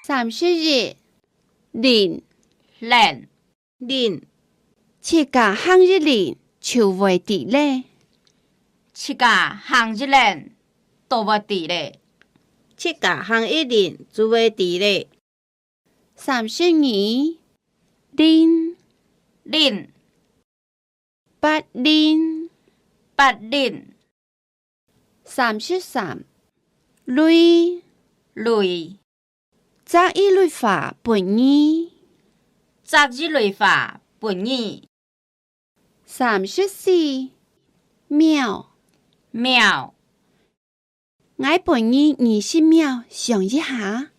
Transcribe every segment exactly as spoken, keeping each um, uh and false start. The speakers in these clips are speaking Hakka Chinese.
三十一，輪。輪。輪。自家行一輪就會知咧。自家行一輪就會知咧。自家行一輪就會知咧。三十二，輪。輪。 八輪。八輪。三十三，蕊。蕊。摘一蕊花分你。摘一蕊花分你。三十四，秒。秒。 𠊎分你二十秒想一下。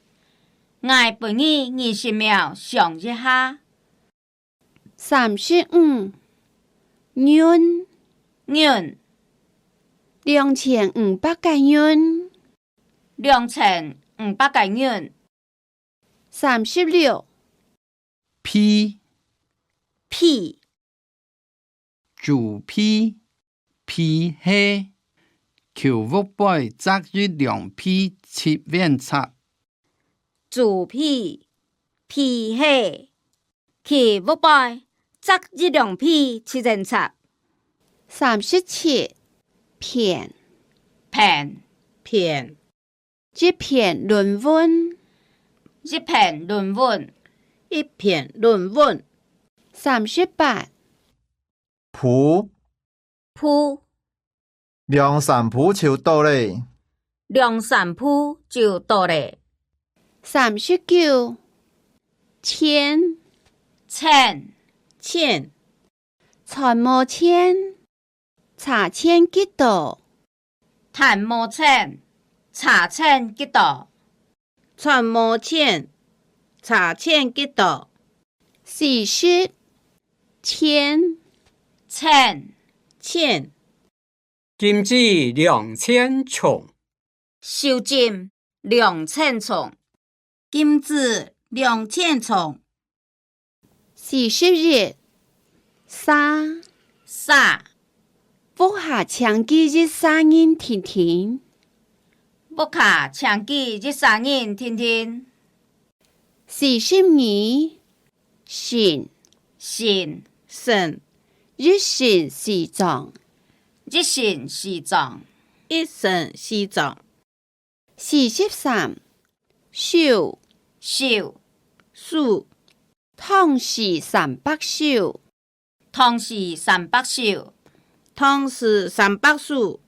𠊎分你二十秒想一下。三十五，銀。銀。兩千五百個銀。兩千五百個銀。三十六， 被。被。豬被，被係，去屋背摘一兩被七元賊。豬被，被係，去屋背摘一兩被七元賊。三十七，篇。篇。篇。 一篇論文。一篇論文。一篇論文。三十八，步。步。兩三步就到咧。兩三步就到咧。三十九，錢。錢。錢。賺無錢， 差錢幾多？賺無錢，差錢幾多？賺無錢，差錢幾多？四十，錢。錢。錢。禁止量錢重。 收禁，量錢重。禁止，量錢重。四十一，儕。儕。屋下淨佢一儕人定定。屋下淨佢一儕人定定。四十二， 身。身。身。一身西裝。一身西裝。一身西裝。四十三，首。首。首。唐詩三百首。唐詩三百首。唐詩三百首。